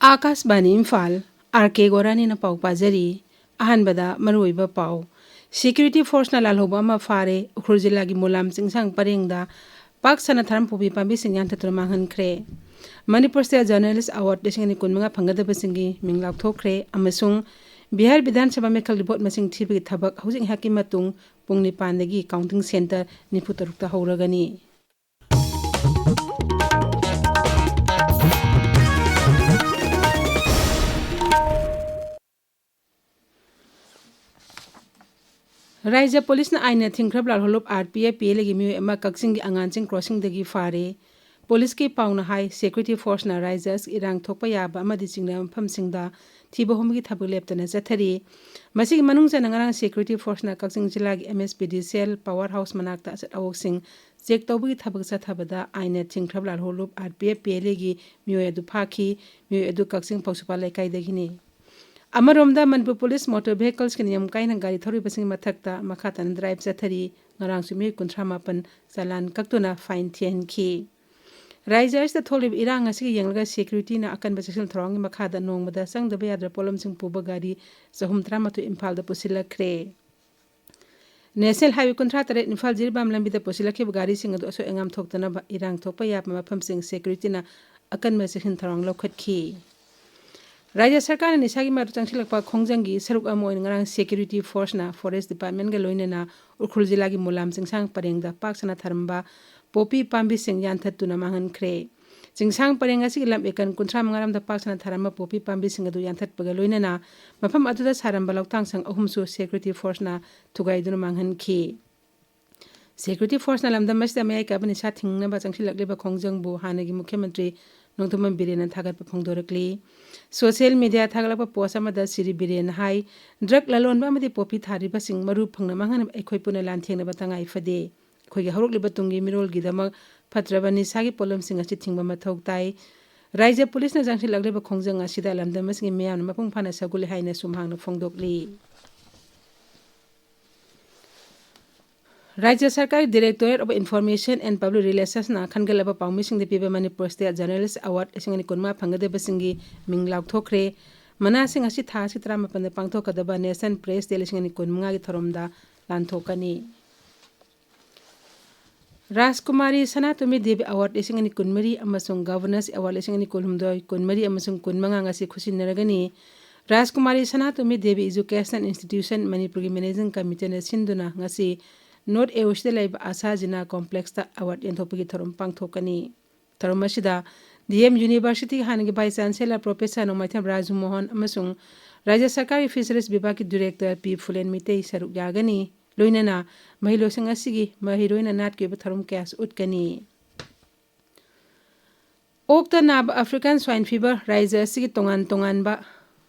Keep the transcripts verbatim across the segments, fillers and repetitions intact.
ꯑꯥꯀꯥꯁꯕꯥꯅꯤ Imphal, R ꯀꯦ ꯒꯣꯔꯥꯅꯤꯅ ꯄꯥꯎ ꯄꯥꯖꯔꯤ꯫ ꯑꯍꯥꯟꯕꯗ ꯃꯔꯨꯑꯣꯏꯕ ꯄꯥꯎ꯫ ꯁꯦꯀ꯭ꯌꯨꯔꯤꯇꯤ ꯐꯣꯔꯁꯅ ꯂꯥꯜꯍꯧꯕ ꯑꯃ ꯐꯥꯔꯦ꯫ ꯎꯈ꯭ꯔꯨꯜ ꯖꯤꯂꯥꯒꯤ ꯃꯣꯂꯥꯝ ꯆꯤꯡꯁꯥꯡ ꯄꯔꯦꯡꯗ ꯄꯥꯛ ꯁꯟꯅ ꯊꯥꯔꯝ ꯄꯣꯄꯤ ꯄꯥꯝꯕꯤꯁꯤꯡ ꯌꯥꯟꯊꯠꯇꯨꯅ ꯃꯥꯡꯍꯟꯈ꯭ꯔꯦ꯫ ꯃꯅꯤꯄꯨꯔ ꯁ꯭ꯇꯦꯠ ꯖꯔꯅꯦꯂꯤꯁ ꯑꯦꯋꯥꯔꯗ ꯂꯤꯁꯤꯡ ꯑꯅꯤ ꯀꯨꯟꯃꯉꯥ ꯐꯪꯒꯗꯕꯁꯤꯡꯒꯤ ꯃꯤꯡ ꯂꯥꯎꯊꯣꯛꯈ꯭ꯔꯦ ꯑꯃꯁꯨꯡ ꯕꯤꯍꯥꯔ ꯕꯤꯙꯥꯟ ꯁꯚꯥ ꯃꯤꯈꯜꯒꯤ ꯚꯣꯠ ꯃꯁꯤꯡ ꯊꯤꯕꯒꯤ ꯊꯕꯛ ꯍꯧꯖꯤꯛ ꯉꯥꯏꯍꯥꯛꯀꯤ ꯃꯇꯨꯡ ꯄꯨꯡ ꯅꯤꯄꯥꯟꯗꯒꯤ ꯀꯥꯎꯟꯇꯤꯡ ꯁꯦꯟꯇꯔ ꯅꯤꯐꯨ ꯇꯔꯨꯛꯇ ꯍꯧꯔꯒꯅꯤ꯫ ꯔꯥꯏꯖ꯭ꯌ ꯄꯨꯂꯤꯁꯅ ꯑꯥꯏꯟꯅ ꯊꯤꯡꯈ꯭ꯔꯕ ꯂꯥꯜꯍꯧꯂꯨꯞ R P F P L ꯑꯦꯒꯤ ꯃꯤꯑꯣꯏ ꯑꯃ ꯀꯛꯆꯤꯡꯒꯤ ꯑꯉꯥꯟꯆꯤꯡ ꯀ꯭ꯔꯣꯁꯤꯡꯗꯒꯤ ꯐꯥꯔꯦ꯫ ꯄꯨꯂꯤꯁꯀꯤ ꯄꯥꯎꯅ ꯍꯥꯏ, ꯁꯦꯀ꯭ꯌꯨꯔꯤꯇꯤ ꯐꯣꯔꯁꯅ ꯔꯥꯏꯖ꯭ꯌ ꯑꯁꯤꯒꯤ ꯏꯔꯥꯡ ꯊꯣꯛꯄ ꯌꯥꯕ ꯑꯃꯗꯤ ꯆꯤꯡꯅꯕ ꯃꯐꯝꯁꯤꯡꯗ ꯊꯤꯕ ꯍꯨꯝꯕꯒꯤ ꯊꯕꯛ ꯂꯦꯞꯇꯅ ꯆꯠꯊꯔꯤ꯫ ꯃꯁꯤꯒꯤ ꯃꯅꯨꯡ ꯆꯟꯅ ꯉꯔꯥꯡ ꯁꯦꯀ꯭ꯌꯨꯔꯤꯇꯤ ꯐꯣꯔꯁꯅ ꯀꯛꯆꯤꯡ ꯖꯤꯂꯥꯒꯤ ꯑꯦꯝ ꯑꯦꯁ ꯄꯤ ꯗꯤ ꯁꯤ ꯑꯦꯜ ꯄꯋꯥꯔ ꯍꯥꯎꯁ ꯃꯅꯥꯛꯇ ꯑꯆꯠ ꯑꯋꯣꯛꯁꯤꯡ ꯆꯦꯛ ꯇꯧꯕꯒꯤ ꯊꯕꯛ ꯆꯠꯊꯕꯗ ꯑꯥꯏꯟꯅ ꯊꯤꯡꯈ꯭ꯔꯕ ꯂꯥꯜꯍꯧꯂꯨꯞ R P F P L ꯑꯦꯒꯤ ꯃꯤꯑꯣꯏ ꯑꯗꯨ ꯐꯥꯈꯤ꯫ ꯃꯤꯑꯣꯏ ꯑꯗꯨ ꯀꯛꯆꯤꯡ ꯐꯧꯁꯨꯄꯥ ꯂꯩꯀꯥꯏꯗꯒꯤꯅꯤ꯫ ꯑꯃꯔꯣꯝꯗ, ꯃꯅꯤꯄꯨꯔ ꯄꯨꯂꯤꯁ ꯃꯣꯇꯣꯔ ꯚꯦꯍꯤꯀꯜꯁꯀꯤ ꯅꯤꯌꯝ ꯀꯥꯏꯅ ꯒꯥꯔꯤ ꯊꯧꯔꯤꯕꯁꯤꯡꯒꯤ ꯃꯊꯛꯇ ꯃꯈꯥ ꯇꯥꯅ ꯗ꯭ꯔꯥꯏꯚ ꯆꯠꯊꯔꯤ꯫ ꯉꯔꯥꯡꯁꯨ ꯃꯤꯑꯣꯏ ꯀꯨꯟꯊ꯭ꯔꯥ ꯃꯥꯄꯟ ꯆꯂꯥꯟ ꯀꯛꯇꯨꯅ ꯐꯥꯏꯟ ꯊꯤꯍꯟꯈꯤ꯫ ꯔꯥꯏꯖ꯭ꯌ ꯑꯁꯤꯗ ꯊꯣꯛꯂꯤꯕ ꯏꯔꯥꯡ ꯑꯁꯤꯒꯤ ꯌꯦꯡꯂꯒ ꯁꯦꯀ꯭ꯌꯨꯔꯤꯇꯤꯅ ꯑꯀꯟꯕ ꯆꯦꯛꯁꯤꯟ ꯊꯧꯔꯥꯡꯒꯤ ꯃꯈꯥꯗ ꯅꯣꯡꯃꯗ ꯆꯪꯗꯕ ꯌꯥꯗ꯭ꯔꯕ ꯄꯣꯠꯂꯝꯁꯤꯡ ꯄꯨꯕ ꯒꯥꯔꯤ ꯆꯍꯨꯝ ꯇꯔꯥꯃꯥꯊꯣꯏ ꯏꯝꯐꯥꯜꯗ ꯄꯨꯁꯤꯜꯂꯛꯈ꯭ꯔꯦ꯫ ꯅꯦꯁꯅꯦꯜ ꯍꯥꯏꯋꯦ ꯀꯨꯟꯊ꯭ꯔꯥ ꯇꯔꯦꯠ ꯏꯝꯐꯥꯜ ꯖꯤꯔꯤꯕꯥꯝ ꯂꯝꯕꯤꯗ ꯄꯨꯁꯤꯜꯂꯛꯈꯤꯕ ꯒꯥꯔꯤꯁꯤꯡ ꯑꯗꯨ ꯑꯁꯣꯏ ꯑꯉꯥꯝ ꯊꯣꯛꯇꯅꯕ ꯏꯔꯥꯡ ꯊꯣꯛꯄ ꯌꯥꯕ ꯃꯐꯝꯁꯤꯡ ꯁꯦꯀ꯭ꯌꯨꯔꯤꯇꯤꯅ ꯑꯀꯟꯕ ꯆꯦꯛꯁꯤꯟ ꯊꯧꯔꯥꯡ ꯂꯧꯈꯠꯈꯤ꯫ ꯔꯥꯖ꯭ꯌ ꯁꯔꯀꯥꯔꯅ ꯅꯤꯁꯥꯒꯤ ꯃꯔꯛꯇ ꯆꯪꯁꯤꯜꯂꯛꯄ ꯈꯣꯡꯖꯪꯒꯤ ꯁꯔꯨꯛ ꯑꯃ ꯑꯣꯏꯅ ꯉꯔꯥꯡ ꯁꯦꯀ꯭ꯌꯨꯔꯤꯇꯤ ꯐꯣꯔꯁꯅ ꯐꯣꯔꯦꯁ ꯗꯤꯄꯥꯔꯠꯃꯦꯟꯒ ꯂꯣꯏꯅꯅ ꯎꯈ꯭ꯔꯨꯜ ꯖꯤꯂꯥꯒꯤ ꯃꯣꯂꯥꯝ ꯆꯤꯡꯁꯥꯡ ꯄꯔꯦꯡꯗ ꯄꯥꯛ ꯁꯟꯅ ꯊꯥꯔꯝꯕ ꯄꯣꯄꯤ ꯄꯥꯝꯕꯤꯁꯤꯡ ꯌꯥꯟꯊꯠꯇꯨꯅ ꯃꯥꯡꯍꯟꯈ꯭ꯔꯦ꯫ ꯆꯤꯡꯁꯥꯡ ꯄꯔꯦꯡ ꯑꯁꯤꯒꯤ ꯂꯝ ꯑꯦꯀꯔ ꯀꯨꯟꯊ꯭ꯔꯥ ꯃꯉꯥ ꯔꯣꯝꯗ ꯄꯥꯛ ꯁꯟꯅ ꯊꯥꯔꯝꯕ ꯄꯣꯄꯤ ꯄꯥꯝꯕꯤꯁꯤꯡ ꯑꯗꯨ ꯌꯥꯟꯊꯠꯄꯒ ꯂꯣꯏꯅꯅ ꯃꯐꯝ ꯑꯗꯨꯗ ꯁꯥꯔꯝꯕ ꯂꯧꯇꯥꯡ ꯁꯪ ꯑꯍꯨꯝꯁꯨ ꯁꯦꯀ꯭ꯌꯨꯔꯤꯇꯤ ꯐꯣꯔꯁꯅ ꯊꯨꯒꯥꯏꯗꯨꯅ ꯃꯥꯡꯍꯟꯈꯤ꯫ ꯁꯦꯀ꯭ꯌꯨꯔꯤꯇꯤ ꯐꯣꯔꯁꯅ ꯂꯝꯗꯝ ꯑꯁꯤꯗ ꯃꯌꯥꯏ ꯀꯥꯕ ꯅꯤꯁꯥ ꯊꯤꯡꯅꯕ ꯆꯪꯁꯤꯜꯂꯛꯂꯤꯕ ꯈꯣꯡꯖꯪꯕꯨ ꯍꯥꯟꯅꯒꯤ ꯃꯨꯈ꯭ꯌ ꯃꯟꯇ꯭ꯔꯤ ꯅꯣꯡꯊꯣꯝꯕꯝ ꯕꯤꯔꯦꯟꯅ ꯊꯥꯒꯠꯄ ꯐꯣꯡꯗꯣꯔꯛꯂꯤ꯫ ꯁꯣꯁꯤꯌꯦꯜ ꯃꯤꯗꯤꯌꯥ ꯊꯥꯒꯠꯂꯛꯄ ꯄꯣꯁ ꯑꯃꯗ ꯁ꯭ꯔꯤ ꯕꯤꯔꯦꯟꯅ ꯍꯥꯏ, ꯗ꯭ꯔꯒ ꯂꯂꯣꯟꯕ ꯑꯃꯗꯤ ꯄꯣꯄꯤ ꯊꯥꯔꯤꯕꯁꯤꯡ ꯃꯔꯨ ꯐꯪꯅ ꯃꯥꯡꯍꯟꯅꯕ ꯑꯩꯈꯣꯏ ꯄꯨꯟꯅ ꯂꯥꯟꯊꯦꯡꯅꯕ ꯇꯉꯥꯏ ꯐꯗꯦ꯫ ꯑꯩꯈꯣꯏꯒꯤ ꯍꯧꯔꯛꯂꯤꯕ ꯇꯨꯡꯒꯤ ꯃꯤꯔꯣꯜꯒꯤꯗꯃꯛ ꯐꯠꯇ꯭ꯔꯕ ꯅꯤꯁꯥꯒꯤ ꯄꯣꯠꯂꯝꯁꯤꯡ ꯑꯁꯤ ꯊꯤꯡꯕ ꯃꯊꯧ ꯇꯥꯏ꯫ ꯔꯥꯏꯖ꯭ꯌ ꯄꯨꯂꯤꯁꯅ ꯆꯪꯁꯤꯜꯂꯛꯂꯤꯕ ꯈꯣꯡꯖꯪ ꯑꯁꯤꯗ ꯂꯝꯗꯝ ꯑꯁꯤꯒꯤ ꯃꯤꯌꯥꯝꯅ ꯃꯄꯨꯡ ꯐꯥꯅ ꯁꯔꯨꯛ ꯌꯥꯏ ꯍꯥꯏꯅ ꯁꯨꯝꯍꯥꯡꯅ ꯐꯣꯡꯗꯣꯛꯂꯤ꯫ ꯔꯥꯖ꯭ꯌ ꯁꯔꯀꯥꯔꯒꯤ Directorate of Information and Public Relationsꯅ ꯈꯟꯒꯠꯂꯕ ꯄꯥꯎꯃꯤꯁꯤꯡꯗ ꯄꯤꯕ Manipur State Journalist Award ꯂꯤꯁꯤꯡ ꯑꯅꯤ ꯀꯨꯟꯃꯉꯥ ꯐꯪꯒꯗꯕꯁꯤꯡꯒꯤ ꯃꯤꯡ ꯂꯥꯎꯊꯣꯛꯈ꯭ꯔꯦ꯫ ꯃꯅꯥꯁꯤꯡ ꯑꯁꯤ ꯊꯥ ꯑꯁꯤ ꯇꯔꯥꯃꯥꯄꯟꯗ ꯄꯥꯡꯊꯣꯛꯀꯗꯕ Nation Press Day ꯂꯤꯁꯤꯡ ꯑꯅꯤ ꯀꯨꯟꯃꯉꯥꯒꯤ ꯊꯧꯔꯝꯗ ꯂꯥꯟꯊꯣꯛꯀꯅꯤ꯫ ꯔꯥꯖꯀꯨꯃꯥꯔꯤ ꯁꯅꯥꯇꯣꯃꯤ ꯗꯦꯕꯤ Award ꯂꯤꯁꯤꯡ ꯑꯅꯤ ꯀꯨꯟꯃꯔꯤ ꯑꯃꯁꯨꯡ Governors Award ꯂꯤꯁꯤꯡ ꯑꯅꯤ ꯀꯨꯟꯍꯨꯝꯗꯣꯏ, ꯀꯨꯟꯃꯔꯤ ꯑꯃꯁꯨꯡ ꯀꯨꯟꯃꯉꯥ ꯉꯁꯤ ꯈꯨꯠꯁꯤꯟꯅꯔꯒꯅꯤ꯫ ꯔꯥꯖꯀꯨꯃꯥꯔꯤ ꯁꯅꯥꯇꯣꯃꯤ ꯗꯦꯕꯤ Educational Institution ꯃꯅꯤꯄꯨꯔꯒꯤ Managing Committeeꯅ ꯁꯤꯟꯗꯨꯅ ꯉꯁꯤ North A O Cꯗ ꯂꯩꯕ ꯑꯁꯥ ꯖꯤꯅꯥ Complexꯇ award ꯌꯦꯟꯊꯣꯛꯄꯒꯤ ꯊꯧꯔꯝ ꯄꯥꯡꯊꯣꯛꯀꯅꯤ꯫ ꯊꯧꯔꯝ ꯑꯁꯤꯗ D M Universityꯒꯤ ꯍꯥꯟꯅꯒꯤ Vice Chancellor Professor ꯅꯣꯡꯃꯥꯏꯊꯦꯝ ꯔꯥꯖꯨ ꯃꯣꯍꯟ ꯑꯃꯁꯨꯡ ꯔꯥꯖ꯭ꯌ ꯁꯔꯀꯥꯔꯒꯤ Fisheries ꯕꯤꯚꯥꯒꯀꯤ Director ꯄꯤ ꯐꯨꯂꯦꯟ ꯃꯤꯇꯩ ꯁꯔꯨꯛ ꯌꯥꯒꯅꯤ꯫ ꯂꯣꯏꯅꯅ ꯃꯍꯩꯔꯣꯏꯁꯤꯡ ꯑꯁꯤꯒꯤ ꯃꯍꯩꯔꯣꯏꯅ ꯅꯥꯠꯀꯤ ꯑꯣꯏꯕ ꯊꯧꯔꯝ ꯀꯌꯥꯁꯨ ꯎꯠꯀꯅꯤ꯫ ꯑꯣꯛꯇ ꯅꯥꯕ African Swine Fever ꯔꯥꯖ꯭ꯌ ꯑꯁꯤꯒꯤ ꯇꯣꯉꯥꯟ ꯇꯣꯉꯥꯟꯕ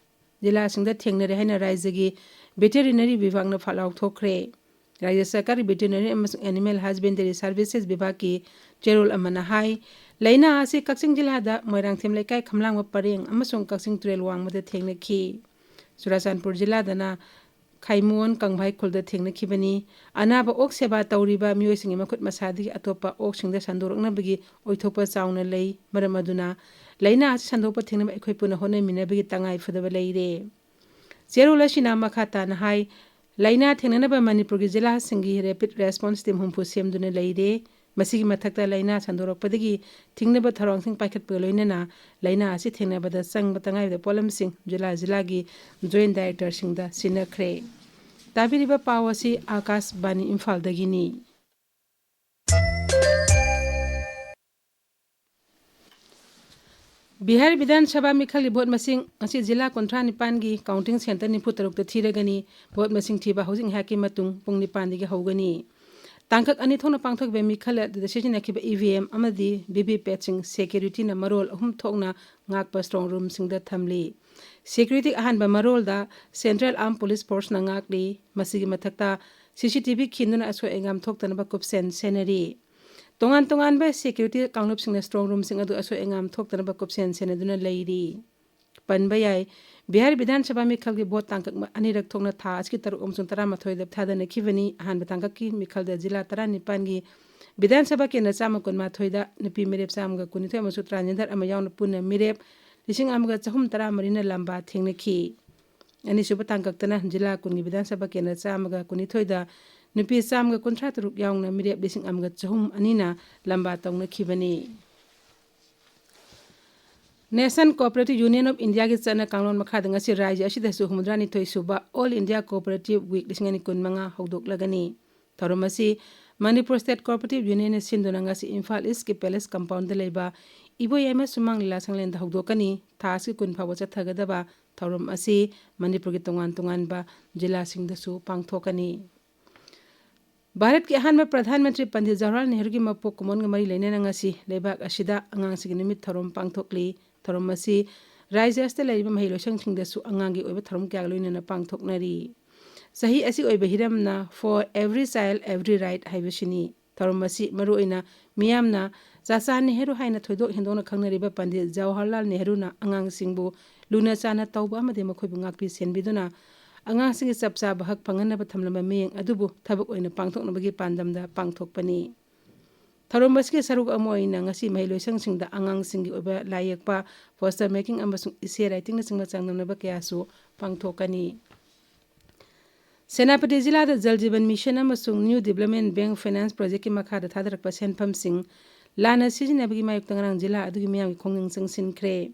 ꯖꯤꯂꯥꯁꯤꯡꯗ ꯊꯦꯡꯅꯔꯦ ꯍꯥꯏꯅ ꯔꯥꯖ꯭ꯌꯒꯤ Veterinary ꯕꯤꯚꯥꯒꯅ ꯐꯠ ꯂꯥꯎꯊꯣꯛꯈ꯭ꯔꯦ꯫ ꯔꯥꯖ꯭ꯌ ꯁꯔꯀꯥꯔꯒꯤ Veterinary ꯑꯃꯁꯨꯡ Animal Husbandry Services ꯕꯤꯚꯥꯒꯀꯤ ꯆꯦꯔꯣꯜ ꯑꯃꯅ ꯍꯥꯏ, ꯂꯥꯏꯅꯥ ꯑꯁꯤ ꯀꯛꯆꯤꯡ ꯖꯤꯂꯥꯗ ꯃꯣꯏꯔꯥꯡꯊꯦꯝ ꯂꯩꯀꯥꯏ ꯈꯝꯂꯥꯡꯕ ꯄꯔꯦꯡ ꯑꯃꯁꯨꯡ ꯀꯛꯆꯤꯡ ꯇꯨꯔꯦꯜ ꯋꯥꯡꯃꯗ ꯊꯦꯡꯅꯈꯤ꯫ ꯆꯨꯔꯥꯆꯥꯟꯄꯨꯔ ꯖꯤꯂꯥꯗꯅ ꯈꯥꯏꯃꯨꯑꯣꯟ ꯀꯪꯚꯥꯏ ꯈꯨꯜꯗ ꯊꯦꯡꯅꯈꯤꯕꯅꯤ꯫ ꯑꯅꯥꯕ ꯑꯣꯛ ꯁꯦꯕꯥ ꯇꯧꯔꯤꯕ ꯃꯤꯑꯣꯏꯁꯤꯡꯒꯤ ꯃꯈꯨꯠ ꯃꯁꯥꯗꯒꯤ ꯑꯇꯣꯞꯄ ꯑꯣꯛꯁꯤꯡꯗ ꯁꯟꯗꯣꯔꯛꯅꯕꯒꯤ ꯑꯣꯏꯊꯣꯛꯄ ꯆꯥꯎꯅ ꯂꯩ꯫ ꯃꯔꯝ ꯑꯗꯨꯅ ꯂꯥꯏꯅꯥ ꯑꯁꯤ ꯁꯟꯗꯣꯛꯄ ꯊꯤꯡꯅꯕ ꯑꯩꯈꯣꯏ ꯄꯨꯟꯅ ꯍꯣꯠꯅꯃꯤꯟꯅꯕꯒꯤ ꯇꯉꯥꯏ ꯐꯗꯕ ꯂꯩꯔꯦ꯫ ꯆꯦꯔꯣꯜ ꯑꯁꯤꯅ ꯃꯈꯥ ꯇꯥꯅ ꯍꯥꯏ, ꯂꯥꯏꯅꯥ ꯊꯦꯡꯅꯅꯕ ꯃꯅꯤꯄꯨꯔꯒꯤ ꯖꯤꯂꯥꯁꯤꯡꯒꯤ Rapid Response Team ꯍꯨꯝꯐꯨ ꯁꯦꯝꯗꯨꯅ ꯂꯩꯔꯦ꯫ ꯃꯁꯤꯒꯤ ꯃꯊꯛꯇ ꯂꯥꯏꯅꯥ ꯁꯟꯗꯣꯔꯛꯄꯗꯒꯤ ꯊꯤꯡꯅꯕ ꯊꯧꯔꯥꯡꯁꯤꯡ ꯄꯥꯏꯈꯠꯄꯒ ꯂꯣꯏꯅꯅ ꯂꯥꯏꯅꯥ ꯑꯁꯤ ꯊꯦꯡꯅꯕꯗ ꯆꯪꯕ ꯇꯉꯥꯏꯐꯗꯕ ꯄꯣꯠꯂꯝꯁꯤꯡ ꯖꯤꯂꯥ ꯖꯤꯂꯥꯒꯤ Joint Directorꯁꯤꯡꯗ ꯁꯤꯟꯅꯈ꯭ꯔꯦ꯫ ꯇꯥꯕꯤꯔꯤꯕ ꯄꯥꯎ ꯑꯁꯤ ꯑꯥꯀꯥꯁꯕꯥꯅꯤ ꯏꯝꯐꯥꯜꯗꯒꯤꯅꯤ꯫ ꯕꯤꯍꯥꯔ ꯕꯤꯙꯥꯟ ꯁꯚꯥ ꯃꯤꯈꯜꯒꯤ ꯚꯣꯠ ꯃꯁꯤꯡ ꯉꯁꯤ ꯖꯤꯂꯥ ꯀꯨꯟꯊ꯭ꯔꯥ ꯅꯤꯄꯥꯟꯒꯤ counting centre ꯅꯤꯐꯨ ꯇꯔꯨꯛꯇ ꯊꯤꯔꯒꯅꯤ꯫ ꯚꯣꯠ ꯃꯁꯤꯡ ꯊꯤꯕ ꯍꯧꯖꯤꯛ ꯉꯥꯏꯍꯥꯛꯀꯤ ꯃꯇꯨꯡ ꯄꯨꯡ ꯅꯤꯄꯥꯟꯗꯒꯤ ꯍꯧꯒꯅꯤ꯫ ꯇꯥꯡꯀꯛ ꯑꯅꯤ ꯊꯣꯛꯅ ꯄꯥꯡꯊꯣꯛꯈꯤꯕ ꯃꯤꯈꯜ ꯑꯗꯨꯗ ꯁꯤꯖꯤꯟꯅꯈꯤꯕ E V M ꯑꯃꯗꯤ V V P A T ꯁꯤꯡ securityꯅ ꯃꯔꯣꯜ ꯑꯍꯨꯝ ꯊꯣꯛꯅ ꯉꯥꯛꯄ strong roomꯁꯤꯡꯗ ꯊꯝꯂꯤ꯫ Securityꯒꯤ ꯑꯍꯥꯟꯕ ꯃꯔꯣꯜꯗ Central Armed Police Forceꯅ ꯉꯥꯛꯂꯤ꯫ ꯃꯁꯤꯒꯤ ꯃꯊꯛꯇ C C T V ꯈꯤꯟꯗꯨꯅ ꯑꯁꯣꯏ ꯑꯉꯥꯝ ꯊꯣꯛꯇꯅꯕ ꯀꯨꯞꯁꯦꯟ ꯁꯦꯟꯅꯔꯤ꯫ ꯇꯣꯉꯥꯟ ꯇꯣꯉꯥꯟꯕ security ꯀꯥꯡꯂꯨꯞꯁꯤꯡꯅ strong roomꯁꯤꯡ ꯑꯗꯨ ꯑꯁꯣꯏ ꯑꯉꯥꯝ ꯊꯣꯛꯇꯅꯕ ꯀꯨꯞꯁꯦꯟ ꯁꯦꯟꯅꯗꯨꯅ ꯂꯩꯔꯤ꯫ ꯄꯟꯕ ꯌꯥꯏ꯫ ꯕꯤꯍꯥꯔ ꯕꯤꯙꯥꯟ ꯁꯚꯥ ꯃꯤꯈꯜꯒꯤ ꯚꯣꯠ ꯇꯥꯡꯀꯛ ꯑꯅꯤꯔꯛ ꯊꯣꯛꯅ ꯊꯥ ꯑꯁꯤꯒꯤ ꯇꯔꯨꯛ ꯑꯃꯁꯨꯡ ꯇꯔꯥꯃꯥꯊꯣꯏꯗ ꯊꯥꯗꯅꯈꯤꯕꯅꯤ꯫ ꯑꯍꯥꯟꯕ ꯇꯥꯡꯀꯛꯀꯤ ꯃꯤꯈꯜꯗ ꯖꯤꯂꯥ ꯇꯔꯥꯅꯤꯄꯥꯟꯒꯤ ꯕꯤꯙꯥꯟ ꯁꯚꯥ ꯀꯦꯟꯗ꯭ꯔ ꯆꯥꯝꯃ ꯀꯨꯟꯃꯥꯊꯣꯏꯗ ꯅꯨꯄꯤ ꯃꯤꯔꯦꯞ ꯆꯥꯝꯃꯒ ꯀꯨꯟꯅꯤꯊꯣꯏ ꯑꯃꯁꯨꯡ transgender ꯑꯃ ꯌꯥꯎꯅ ꯄꯨꯟꯅ ꯃꯤꯔꯦꯞ ꯂꯤꯁꯤꯡ ꯑꯃꯒ ꯆꯍꯨꯝ ꯇꯔꯥꯃꯔꯤꯅ ꯂꯝꯕꯥ ꯊꯦꯡꯅꯈꯤ꯫ ꯑꯅꯤꯁꯨꯕ ꯇꯥꯡꯀꯛꯇꯅ ꯖꯤꯂꯥ ꯀꯨꯟꯒꯤ ꯕꯤꯙꯥꯟ ꯁꯚꯥ ꯀꯦꯟꯗ꯭ꯔ ꯆꯥꯝꯃꯒ ꯀꯨꯟꯅꯤꯊꯣꯏꯗ ꯅꯨꯄꯤ ꯆꯥꯝꯃꯒ ꯀꯨꯟꯊ꯭ꯔꯥ ꯇꯔꯨꯛ ꯌꯥꯎꯅ ꯃꯤꯔꯦꯞ ꯂꯤꯁꯤꯡ ꯑꯃꯒ ꯆꯍꯨꯝ ꯑꯅꯤꯅ ꯂꯝꯕꯥ ꯇꯧꯅꯈꯤꯕꯅꯤ꯫ National Cooperative Union of Indiaꯒꯤ ꯆꯠꯅ ꯀꯥꯡꯂꯣꯟ ꯃꯈꯥꯗ ꯉꯁꯤ ꯔꯥꯖ꯭ꯌ ꯑꯁꯤꯗꯁꯨ ꯍꯨꯝꯐꯨꯇꯔꯥꯅꯤꯊꯣꯏ ꯁꯨꯕ All India Cooperative Week ꯂꯤꯁꯤꯡ ꯑꯅꯤ ꯀꯨꯟꯃꯉꯥ ꯍꯧꯗꯣꯛꯂꯒꯅꯤ꯫ ꯊꯧꯔꯝ ꯑꯁꯤ ꯃꯅꯤꯄꯨꯔ State Cooperative Unionꯅ ꯁꯤꯟꯗꯨꯅ ꯉꯁꯤ ꯏꯝꯐꯥꯜ Eastꯀꯤ Palace Compoundꯗ ꯂꯩꯕ ꯏꯕꯣꯌꯥꯏꯃ ꯁꯨꯃꯥꯡ ꯂꯤꯂꯥ ꯁꯪꯂꯦꯟꯗ ꯍꯧꯗꯣꯛꯀꯅꯤ꯫ ꯊꯥ ꯑꯁꯤꯒꯤ ꯀꯨꯟ ꯐꯥꯎꯕ ꯆꯠꯊꯒꯗꯕ ꯊꯧꯔꯝ ꯑꯁꯤ ꯃꯅꯤꯄꯨꯔꯒꯤ ꯇꯣꯉꯥꯟ ꯇꯣꯉꯥꯟꯕ ꯖꯤꯂꯥꯁꯤꯡꯗꯁꯨ ꯄꯥꯡꯊꯣꯛꯀꯅꯤ꯫ ꯚꯥꯔꯠꯀꯤ ꯑꯍꯥꯟꯕ ꯄ꯭ꯔꯙꯥꯟ ꯃꯟꯇ꯭ꯔꯤ ꯄꯟꯗꯤꯠ ꯖꯋꯥꯍꯔꯂꯥꯜ ꯅꯦꯍꯔꯨꯒꯤ ꯃꯄꯣꯛ ꯀꯨꯝꯑꯣꯟꯒ ꯃꯔꯤ ꯂꯩꯅꯅ ꯉꯁꯤ ꯂꯩꯕꯥꯛ ꯑꯁꯤꯗ ꯑꯉꯥꯡꯁꯤꯡꯒꯤ ꯅꯨꯃꯤꯠ ꯊꯧꯔꯝ ꯄꯥꯡꯊꯣꯛꯂꯤ꯫ ꯊꯧꯔꯝ ꯑꯁꯤ ꯔꯥꯖ꯭ꯌ ꯑꯁꯤꯗ ꯂꯩꯔꯤꯕ ꯃꯍꯩ ꯂꯣꯏꯁꯪꯁꯤꯡꯗꯁꯨ ꯑꯉꯥꯡꯒꯤ ꯑꯣꯏꯕ ꯊꯧꯔꯝ ꯀꯌꯥꯒ ꯂꯣꯏꯅꯅ ꯄꯥꯡꯊꯣꯛꯅꯔꯤ꯫ ꯆꯍꯤ ꯑꯁꯤꯒꯤ ꯑꯣꯏꯕ ꯍꯤꯔꯝꯅ For Every Child, Every Right ꯍꯥꯏꯕꯁꯤꯅꯤ꯫ ꯊꯧꯔꯝ ꯑꯁꯤ ꯃꯔꯨꯑꯣꯏꯅ ꯃꯤꯌꯥꯝꯅ ꯆꯥꯆꯥ ꯅꯦꯍꯔꯨ ꯍꯥꯏꯅ ꯊꯣꯏꯗꯣꯛ ꯍꯦꯟꯗꯣꯛꯅ ꯈꯪꯅꯔꯤꯕ ꯄꯟꯗꯤꯠ ꯖꯋꯥꯍꯔꯂꯥꯜ ꯅꯦꯍꯔꯨꯅ ꯑꯉꯥꯡꯁꯤꯡꯕꯨ ꯂꯨꯅ ꯆꯥꯟꯅ ꯇꯧꯕ ꯑꯃꯗꯤ ꯃꯈꯣꯏꯕꯨ ꯉꯥꯛꯄꯤ ꯁꯦꯟꯕꯤꯗꯨꯅ ꯑꯉꯥꯡꯁꯤꯡꯒꯤ ꯆꯞ ꯆꯥꯕ ꯍꯛ ꯐꯪꯍꯟꯅꯕ ꯊꯝꯂꯝꯕ ꯃꯤꯠꯌꯦꯡ ꯑꯗꯨꯕꯨ ꯊꯕꯛ ꯑꯣꯏꯅ ꯄꯥꯡꯊꯣꯛꯅꯕꯒꯤ ꯄꯥꯟꯗꯝꯗ ꯄꯥꯡꯊꯣꯛꯄꯅꯤ꯫ ꯊꯧꯔꯝ ꯑꯁꯤꯒꯤ ꯁꯔꯨꯛ ꯑꯃ ꯑꯣꯏꯅ ꯉꯁꯤ ꯃꯍꯩꯂꯣꯏꯁꯪꯁꯤꯡꯗ ꯑꯉꯥꯡꯁꯤꯡꯒꯤ ꯑꯣꯏꯕ ꯂꯥꯏ ꯌꯦꯛꯄ, poster making ꯑꯃꯁꯨꯡ essay writingꯅꯆꯤꯡꯕ ꯆꯥꯡꯗꯝꯅꯕ ꯀꯌꯥꯁꯨ ꯄꯥꯡꯊꯣꯛꯀꯅꯤ꯫ ꯁꯦꯅꯥꯄꯇꯤ ꯖꯤꯂꯥꯗ ꯖꯜ ꯖꯤꯕꯟ ꯃꯤꯁꯟ ꯑꯃꯁꯨꯡ New Development Bank Finance Projectꯀꯤ ꯃꯈꯥꯗ ꯊꯥꯗꯔꯛꯄ ꯁꯦꯟꯐꯝꯁꯤꯡ ꯂꯥꯟꯅ ꯁꯤꯖꯤꯟꯅꯕꯒꯤ ꯃꯥꯌꯣꯛꯇ ꯉꯔꯥꯡ ꯖꯤꯂꯥ ꯑꯗꯨꯒꯤ ꯃꯤꯌꯥꯝꯒꯤ ꯈꯣꯡꯖꯪ ꯆꯪꯁꯤꯟꯈ꯭ꯔꯦ꯫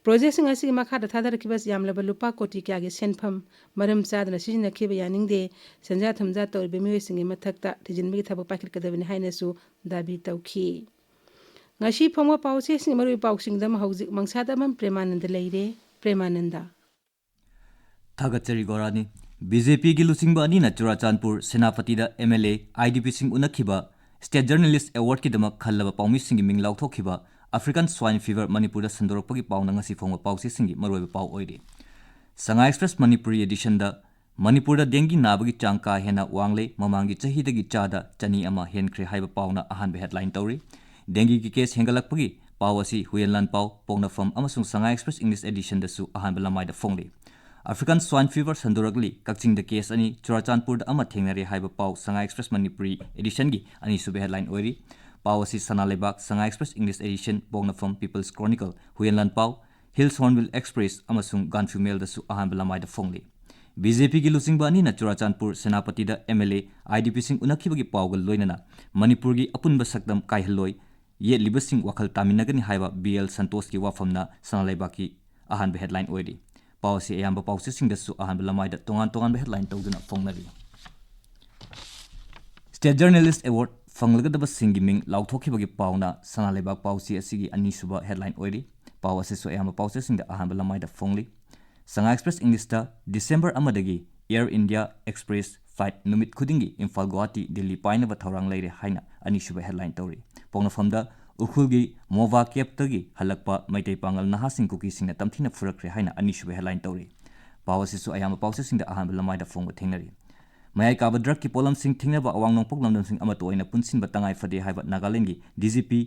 Projectꯁꯤꯡ ꯑꯁꯤꯒꯤ ꯃꯈꯥꯗ ꯊꯥꯗꯔꯛꯈꯤꯕ ꯌꯥꯝꯂꯕ ꯂꯨꯄꯥ ꯀꯣꯇꯤ ꯀꯌꯥꯒꯤ ꯁꯦꯟꯐꯝ ꯃꯔꯝ ꯆꯥꯗꯅ ꯁꯤꯖꯤꯟꯅꯈꯤꯕ ꯌꯥꯅꯤꯡꯗꯦ, ꯁꯦꯟꯖꯥ ꯊꯨꯝꯖꯥ ꯇꯧꯔꯤꯕ ꯃꯤꯑꯣꯏꯁꯤꯡꯒꯤ ꯃꯊꯛꯇ ꯊꯤꯖꯤꯟꯕꯒꯤ ꯊꯕꯛ ꯄꯥꯏꯈꯠꯀꯗꯕꯅꯤ ꯍꯥꯏꯅꯁꯨ ꯗꯥꯕꯤ ꯇꯧꯈꯤ꯫ ꯉꯁꯤ ꯐꯣꯡꯕ ꯄꯥꯎꯆꯦꯁꯤꯡꯒꯤ ꯃꯔꯨꯑꯣꯏꯕ ꯄꯥꯎꯁꯤꯡꯗ ꯍꯧꯖꯤꯛ ꯃꯪꯁꯥꯗ ꯑꯃꯝ ꯄ꯭ꯔꯦꯃꯥꯅꯟꯗ ꯂꯩꯔꯦ꯫ ꯄ꯭ꯔꯦꯃꯥꯅꯟꯗ꯫ ꯊꯥꯒꯠꯆꯔꯤ ꯒꯣꯔꯥꯅꯤ꯫ ꯕꯤ ꯖꯦ ꯄꯤꯒꯤ ꯂꯨꯆꯤꯡꯕ ꯑꯅꯤꯅ ꯆꯨꯔꯥꯆꯥꯟꯄꯨꯔ, ꯁꯦꯅꯥꯄꯇꯤꯗ M L A, I D ꯄꯤꯁꯤꯡ ꯎꯅꯈꯤꯕ꯫ State Journalist Awardꯀꯤꯗꯃꯛ ꯈꯜꯂꯕ ꯄꯥꯎꯃꯤꯁꯤꯡꯒꯤ ꯃꯤꯡ ꯂꯥꯎꯊꯣꯛꯈꯤꯕ꯫ African Swine Fever ꯃꯅꯤꯄꯨꯔꯗ ꯁꯟꯗꯣꯔꯛꯄꯒꯤ ꯄꯥꯎꯅ ꯉꯁꯤ ꯐꯣꯡꯕ ꯄꯥꯎꯆꯦꯁꯤꯡꯒꯤ ꯃꯔꯨꯑꯣꯏꯕ ꯄꯥꯎ ꯑꯣꯏꯔꯤ꯫ Sangha Express Manipuri editionꯗ ꯃꯅꯤꯄꯨꯔꯗ dengue ꯅꯥꯕꯒꯤ ꯆꯥꯡ ꯀꯥ ꯍꯦꯟꯅ ꯋꯥꯡꯂꯦ, ꯃꯃꯥꯡꯒꯤ ꯆꯍꯤꯗꯒꯤ ꯆꯥꯗ ꯆꯅꯤ ꯑꯃ ꯍꯦꯟꯈ꯭ꯔꯦ ꯍꯥꯏꯕ ꯄꯥꯎꯅ ꯑꯍꯥꯟꯕ headline ꯇꯧꯔꯤ꯫ Dengueꯒꯤ case ꯍꯦꯟꯒꯠꯂꯛꯄꯒꯤ ꯄꯥꯎ ꯑꯁꯤ ꯍꯨꯌꯦꯟ ꯂꯥꯟꯄꯥꯎ, ꯄꯣꯛꯅꯐꯝ ꯑꯃꯁꯨꯡ ꯁꯉꯥꯏ ꯑꯦꯛꯁꯄ꯭ꯔꯦꯁ ꯏꯪꯂꯤꯁ ꯑꯦꯗꯤꯁꯟꯗꯁꯨ ꯑꯍꯥꯟꯕ ꯂꯃꯥꯏꯗ ꯐꯣꯡꯂꯤ꯫ ꯑꯐ꯭ꯔꯤꯀꯥꯟ ꯁ꯭ꯋꯥꯏꯟ ꯐꯤꯚꯔ ꯁꯟꯗꯣꯔꯛꯂꯤ, ꯀꯛꯆꯤꯡꯗ ꯀꯦꯁ ꯑꯅꯤ, ꯆꯨꯔꯥꯆꯥꯟꯄꯨꯔꯗ ꯑꯃ ꯊꯦꯡꯅꯔꯦ ꯍꯥꯏꯕ ꯄꯥꯎ ꯁꯉꯥꯏ ꯑꯦꯛꯁꯄ꯭ꯔꯦꯁ ꯃꯅꯤꯄꯨꯔꯤ ꯑꯦꯗꯤꯁꯟꯒꯤ ꯑꯅꯤꯁꯨꯕ ꯍꯦꯗꯂꯥꯏꯟ ꯑꯣꯏꯔꯤ꯫ ꯄꯥꯎ ꯑꯁꯤ ꯁꯅꯥ ꯂꯩꯕꯥꯛ, ꯁꯉꯥꯏ ꯑꯦꯛꯁꯄ꯭ꯔꯦꯁ ꯏꯪꯂꯤꯁ ꯑꯦꯗꯤꯁꯟ, ꯄꯣꯛꯅꯐꯝ, ꯄꯤꯄꯜꯁ ꯀ꯭ꯔꯣꯅꯤꯀꯜ, ꯍꯨꯌꯦꯟ ꯂꯥꯟꯄꯥꯎ, ꯍꯤꯜꯁ ꯍꯣꯔꯟꯕꯤꯜ ꯑꯦꯛꯁꯄ꯭ꯔꯦꯁ ꯑꯃꯁꯨꯡ ꯒꯥꯟꯐꯤꯌꯨ ꯃꯦꯜꯗꯁꯨ ꯑꯍꯥꯟꯕ ꯂꯃꯥꯏꯗ ꯐꯣꯡꯂꯤ꯫ ꯕꯤ ꯖꯦ ꯄꯤꯒꯤ ꯂꯨꯆꯤꯡꯕ ꯑꯅꯤꯅ ꯆꯨꯔꯥꯆꯥꯟꯄꯨꯔ, ꯁꯦꯅꯥꯄꯇꯤꯗ M L A, I D ꯄꯤꯁꯤꯡ ꯎꯅꯈꯤꯕꯒꯤ ꯄꯥꯎꯒ ꯂꯣꯏꯅꯅ ꯃꯅꯤꯄꯨꯔꯒꯤ ꯑꯄꯨꯟꯕ ꯁꯛꯇꯝ ꯀꯥꯏꯍꯜꯂꯣꯏ, ꯌꯦꯠꯂꯤꯕꯁꯤꯡ ꯋꯥꯈꯜ ꯇꯥꯃꯤꯟꯅꯒꯅꯤ ꯍꯥꯏꯕ ꯕꯤ ꯑꯦꯜ ꯁꯟꯇꯣꯁꯀꯤ ꯋꯥꯐꯝꯅ ꯁꯅꯥ ꯂꯩꯕꯥꯛꯀꯤ ꯑꯍꯥꯟꯕ ꯍꯦꯗꯂꯥꯏꯟ ꯑꯣꯏꯔꯤ꯫ ꯄꯥꯎ ꯑꯁꯤ ꯑꯌꯥꯝꯕ ꯄꯥꯎꯆꯦꯁꯤꯡꯗꯁꯨ ꯑꯍꯥꯟꯕ ꯂꯃꯥꯏꯗ ꯇꯣꯉꯥꯟ ꯇꯣꯉꯥꯟꯕ ꯍꯦꯗꯂꯥꯏꯟ ꯇꯧꯗꯨꯅ ꯐꯣꯡꯅꯔꯤ꯫ ꯁ꯭ꯇꯦꯠ ꯖꯔꯅꯦꯂꯤꯁ ꯑꯦꯋꯥꯔꯗ ꯐꯪꯂꯒꯗꯕꯁꯤꯡꯒꯤ ꯃꯤꯡ ꯂꯥꯎꯊꯣꯛꯈꯤꯕꯒꯤ ꯄꯥꯎꯅ ꯁꯅꯥ ꯂꯩꯕꯥꯛ ꯄꯥꯎꯆꯦ ꯑꯁꯤꯒꯤ ꯑꯅꯤꯁꯨꯕ ꯍꯦꯗꯂꯥꯏꯟ ꯑꯣꯏꯔꯤ꯫ ꯄꯥꯎ ꯑꯁꯤꯁꯨ ꯑꯌꯥꯝꯕ ꯄꯥꯎꯆꯦꯁꯤꯡꯗ ꯑꯍꯥꯟꯕ ꯂꯃꯥꯏꯗ ꯐꯣꯡꯂꯤ꯫ ꯁꯉꯥꯏ ꯑꯦꯛꯁꯄ꯭ꯔꯦꯁ ꯏꯪꯂꯤꯁꯇ ꯗꯤꯁꯦꯝꯕꯔ ꯑꯃꯗꯒꯤ ꯑꯦꯌꯔ ꯏꯟꯗꯤꯌꯥ ꯑꯦꯛꯁꯄ꯭ꯔꯦꯁ ꯐ꯭ꯂꯥꯏꯠ ꯅꯨꯃꯤꯠ ꯈꯨꯗꯤꯡꯒꯤ ꯏꯝꯐꯥꯜ ꯒꯨꯋꯥꯍꯥꯇꯤ ꯗꯤꯜꯂꯤ ꯄꯥꯏꯅꯕ ꯊꯧꯔꯥꯡ ꯂꯩꯔꯦ ꯍꯥꯏꯅ ꯑꯅꯤꯁꯨꯕ ꯍꯦꯗꯂꯥꯏꯟ ꯇꯧꯔꯤ꯫ ꯄꯣꯛꯅꯐꯝꯗ ꯎꯈ꯭ꯔꯨꯜꯒꯤ ꯃꯣꯚꯥ ꯀꯦꯞꯇꯒꯤ ꯍꯜꯂꯛꯄ ꯃꯩꯇꯩ ꯄꯥꯉꯜ ꯅꯍꯥꯁꯤꯡ ꯀꯨꯀꯤꯁꯤꯡꯅ ꯇꯝꯊꯤꯅ ꯐꯨꯔꯛꯈ꯭ꯔꯦ ꯍꯥꯏꯅ ꯑꯅꯤꯁꯨꯕ ꯍꯦꯗꯂꯥꯏꯟ ꯇꯧꯔꯤ꯫ ꯄꯥꯎ ꯑꯁꯤꯁꯨ ꯑꯌꯥꯝꯕ ꯄꯥꯎꯆꯦꯁꯤꯡꯗ ꯑꯍꯥꯟꯕ ꯂꯃꯥꯏꯗ ꯐꯣꯡꯕ ꯊꯦꯡꯅꯔꯤ꯫ ꯃꯌꯥꯏ ꯀꯥꯕ ꯗ꯭ꯔꯒꯀꯤ ꯄꯣꯠꯂꯝꯁꯤꯡ ꯊꯦꯡꯅꯕ ꯑꯋꯥꯡ ꯅꯣꯡꯄꯣꯛ ꯂꯝꯗꯝꯁꯤꯡ ꯑꯃꯠꯇ ꯑꯣꯏꯅ ꯄꯨꯟꯁꯤꯟꯕ ꯇꯉꯥꯏ ꯐꯗꯦ ꯍꯥꯏꯕ ꯅꯥꯒꯥꯂꯦꯟꯗꯒꯤ ꯗꯤ ꯖꯤ ꯄꯤ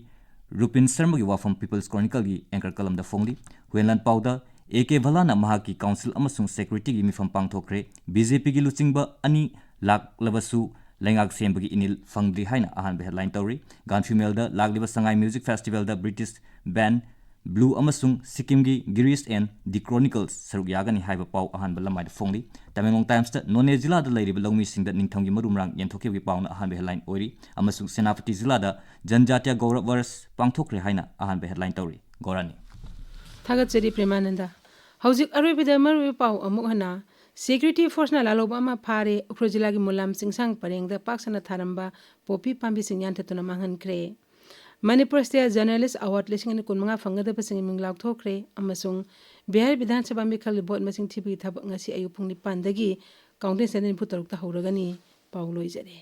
ꯔꯨꯄꯤꯟ ꯁꯔꯃꯒꯤ ꯋꯥꯐꯝ peoples ꯀ꯭ꯔꯣꯅꯤꯀꯜꯒꯤ anchor ꯀꯂꯝꯗ ꯐꯣꯡꯂꯤ꯫ Huiyen ꯂꯥꯟꯄꯥꯎꯗ A K ꯚꯂꯥꯅ ꯃꯍꯥꯛꯀꯤ ꯀꯥꯎꯟꯁꯤꯜ ꯑꯃꯁꯨꯡ ꯁꯦꯀ꯭ꯌꯨꯔꯤꯇꯤꯒꯤ ꯃꯤꯐꯝ ꯄꯥꯡꯊꯣꯛꯈ꯭ꯔꯦ꯫ ꯕꯤ ꯖꯦ ꯄꯤꯒꯤ ꯂꯨꯆꯤꯡꯕ ꯑꯅꯤ ꯂꯥꯛꯂꯕꯁꯨ ꯂꯩꯉꯥꯛ ꯁꯦꯝꯕꯒꯤ ꯏꯅꯤꯜ ꯐꯪꯗ꯭ꯔꯤ ꯍꯥꯏꯅ ꯑꯍꯥꯟꯕ ꯍꯦꯗꯂꯥꯏꯟ ꯇꯧꯔꯤ꯫ ꯒꯥꯟꯐꯤꯌꯨ ꯃꯦꯜꯗ ꯂꯥꯛꯂꯤꯕ ꯁꯉꯥꯏ ꯃ꯭ꯌꯨꯖꯤꯛ ꯐꯦꯁꯇꯤꯚꯦꯜꯗ ꯕ꯭ꯔꯤꯇꯤꯁ ꯕꯦꯟ ꯕ꯭ꯂꯨ ꯑꯃꯁꯨꯡ ꯁꯤꯛꯀꯤꯝꯒꯤ ꯒꯤꯔꯤꯁ ꯑꯦꯟ ꯗꯤ ꯀ꯭ꯔꯣꯅꯤꯀꯜꯁ ꯁꯔꯨꯛ ꯌꯥꯒꯅꯤ ꯍꯥꯏꯕ ꯄꯥꯎ ꯑꯍꯥꯟꯕ ꯂꯃꯥꯏꯗ ꯐꯣꯡꯂꯤ꯫ ꯇꯃꯦꯡꯂꯣꯡ ꯇꯥꯏꯝꯁꯇ ꯅꯣꯅꯦ ꯖꯤꯂꯥꯗ ꯂꯩꯔꯤꯕ ꯂꯧꯃꯤꯁꯤꯡꯗ ꯅꯤꯡꯊꯝꯒꯤ ꯃꯔꯨ ꯃꯔꯥꯡ ꯌꯦꯟꯊꯣꯛꯈꯤꯕꯒꯤ ꯄꯥꯎꯅ ꯑꯍꯥꯟꯕ ꯍꯦꯗꯂꯥꯏꯟ ꯑꯣꯏꯔꯤ ꯑꯃꯁꯨꯡ ꯁꯦꯅꯥꯄꯇꯤ ꯖꯤꯂꯥꯗ ꯖꯟꯖꯥꯇꯤꯌꯥ ꯒꯧꯔꯕ ꯋꯔꯁ ꯄꯥꯡꯊꯣꯛꯈ꯭ꯔꯦ ꯍꯥꯏꯅ ꯑꯍꯥꯟꯕ ꯍꯦꯗꯂꯥꯏꯟ ꯇꯧꯔꯤ꯫ ꯒꯣꯔꯥꯅꯤ꯫ ꯊꯥꯒꯠꯆꯔꯤ ꯄ꯭ꯔꯦꯃꯥꯅꯟꯗ꯫ ꯍꯧꯖꯤꯛ ꯑꯔꯣꯏꯕꯗ ꯃꯔꯨꯑꯣꯏꯕ ꯄꯥꯎ ꯑꯃꯨꯛ ꯍꯟꯅ, ꯁꯦꯀ꯭ꯌꯨꯔꯤꯇꯤ ꯐꯣꯔꯁꯅ ꯂꯥꯜꯍꯧꯕ ꯑꯃ ꯐꯥꯔꯦ, ꯎꯈ꯭ꯔꯨꯜ ꯖꯤꯂꯥꯒꯤ ꯃꯨꯂꯥꯝ ꯆꯤꯡꯁꯥꯡ ꯄꯔꯦꯡꯗ ꯄꯥꯛ ꯁꯟꯅ ꯊꯥꯔꯝꯕ ꯄꯣꯄꯤ ꯄꯥꯝꯕꯤꯁꯤꯡ ꯌꯥꯟꯊꯠꯇꯨꯅ ꯃꯥꯡꯍꯟꯈ꯭ꯔꯦ꯫ ꯃꯅꯤꯄꯨꯔ ꯁ꯭ꯇꯦꯠ ꯖꯔꯅꯦꯂꯤꯁ ꯑꯦꯋꯥꯔꯗ ꯂꯤꯁꯤꯡ ꯑꯅꯤ ꯀꯨꯟꯃꯉꯥ ꯐꯪꯒꯗꯕꯁꯤꯡꯒꯤ ꯃꯤꯡ ꯂꯥꯎꯊꯣꯛꯈ꯭ꯔꯦ ꯑꯃꯁꯨꯡ ꯕꯤꯍꯥꯔ ꯕꯤꯙꯥꯟ ꯁꯚꯥ ꯃꯤꯈꯜꯒꯤ ꯚꯣꯠ ꯃꯁꯤꯡ ꯊꯤꯕꯒꯤ ꯊꯕꯛ ꯉꯁꯤ ꯑꯌꯨꯛ ꯄꯨꯡ ꯅꯤꯄꯥꯟꯗꯒꯤ ꯀꯥꯎꯟꯇꯤꯡ ꯁꯦꯟꯇꯔ ꯅꯤꯐꯨ ꯇꯔꯨꯛꯇ ꯍꯧꯔꯒꯅꯤ꯫ ꯄꯥꯎ ꯂꯣꯏꯖꯔꯦ꯫